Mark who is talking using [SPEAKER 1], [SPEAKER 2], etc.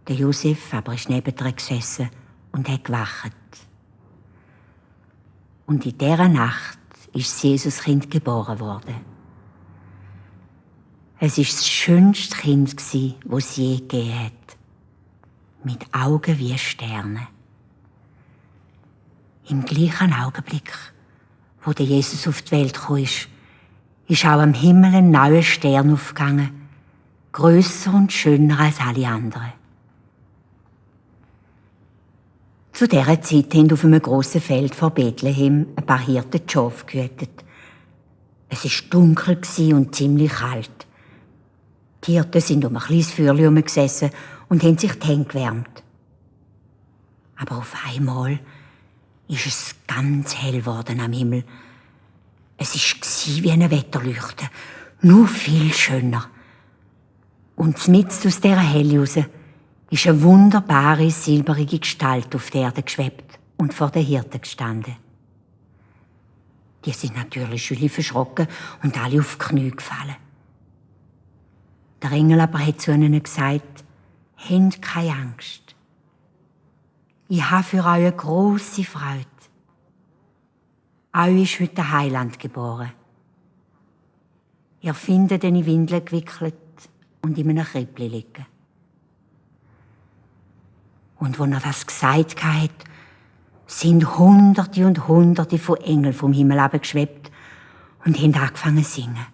[SPEAKER 1] Der Josef aber ist neben ihr gesessen und hat gewacht. Und in dieser Nacht ist das Jesuskind geboren worden. Es war das schönste Kind, das es je gegeben hat. Mit Augen wie Sterne. Im gleichen Augenblick, wo der Jesus auf die Welt kam, ist auch am Himmel ein neuer Stern aufgegangen, grösser und schöner als alle anderen. Zu dieser Zeit haben auf einem grossen Feld vor Bethlehem ein paar Hirten die Schafe gehütet. Es war dunkel und ziemlich kalt. Die Hirten sind um ein kleines Feuerchen herumgesessen und haben sich die Hände gewärmt. Aber auf einmal ist es ganz hell geworden am Himmel. Es war wie eine Wetterleuchte, nur viel schöner. Und mitten aus dieser Helle raus ist eine wunderbare, silberige Gestalt auf der Erde geschwebt und vor den Hirten gestanden. Die sind natürlich schön verschrocken und alle auf die Knie gefallen. Der Engel aber hat zu ihnen gesagt: «Habt keine Angst. Ich habe für euch eine grosse Freude. Euch ist heute ein Heiland geboren. Ihr findet ihn in Windeln gewickelt und in einem Krippli liegen.» Und als er das gesagt hat, sind Hunderte und Hunderte von Engeln vom Himmel herabgeschwebt und haben angefangen zu singen.